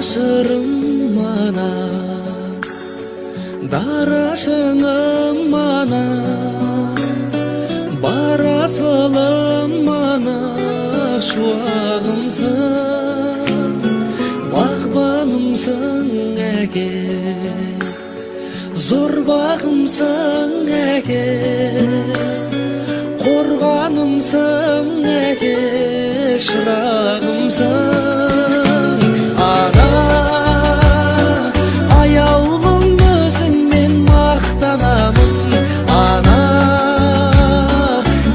Жанашырым ана, дара шыңым ана, бар асылым ана, шуағымсың, бағбанымсың әке, зор бағымсың әке, қорғанымсың әке, шырағымсың. Ана, аяулым өзіңмен мақтанамын, ана,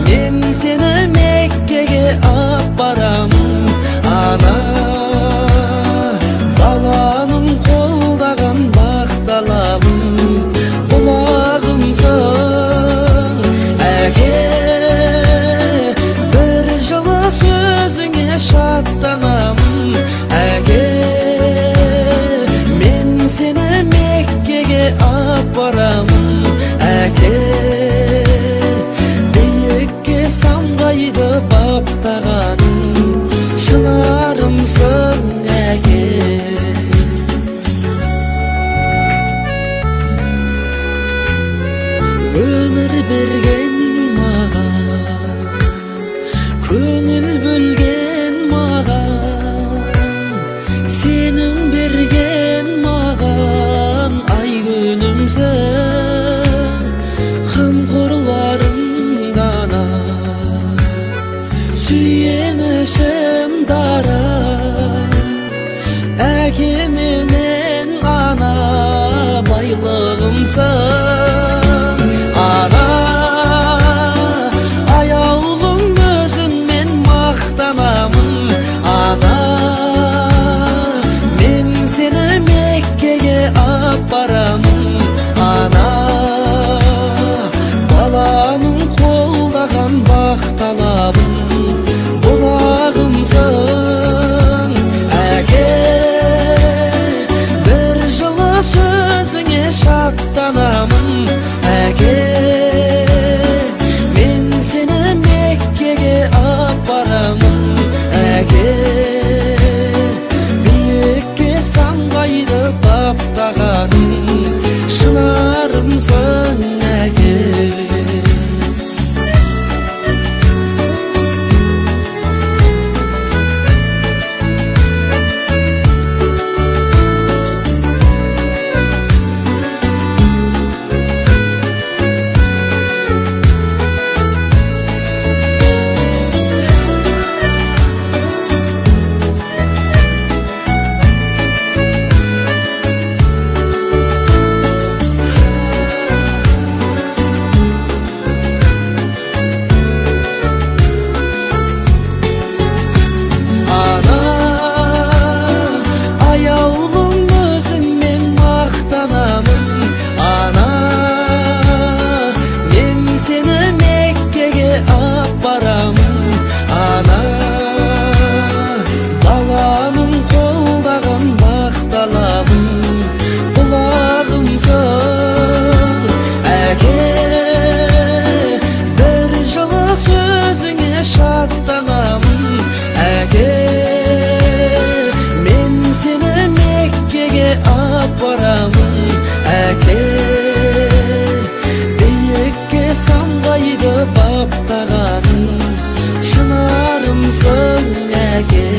мен сені Меккеге ап барамын, ана, баланың қолдаған бақталабын, бұлағымсың. Әке, бір жылы сөзіңе шаттанамын, әке, мен сені Меккеге ап барамын, әке, биікке самғайды баптағаның, шынарымсың, әке. Өмір берген маған, көңіл бөлген маған, сенің берген маған ай күнімсің, қамқорларым дана, сүйенішім дара, әке менен ана байлығымсың. Ана, аяулым өзіңмен мақтанамын, ана, мен сені Меккеге ап барамын, ана, баланың қолдаған бақталабын, бұлағымсың. Әке, бір жылы сөзіңе шаттанамын, әке, мен сені Меккеге ап барамын, әке, биікке самғайды баптағаның, шынарымсың, әке. Ана, аяулым өзіңмен мақтанамын, ана, мен сені Меккеге ап барамын, ана, баланың қолдаған бақталабын, бұлағымсың. Әке, бір жылы сөзіңе шаттанамын, әке, мен сені Меккеге ап барамын, әке, биікке самғайды баптағаның, шынарымсың, әке.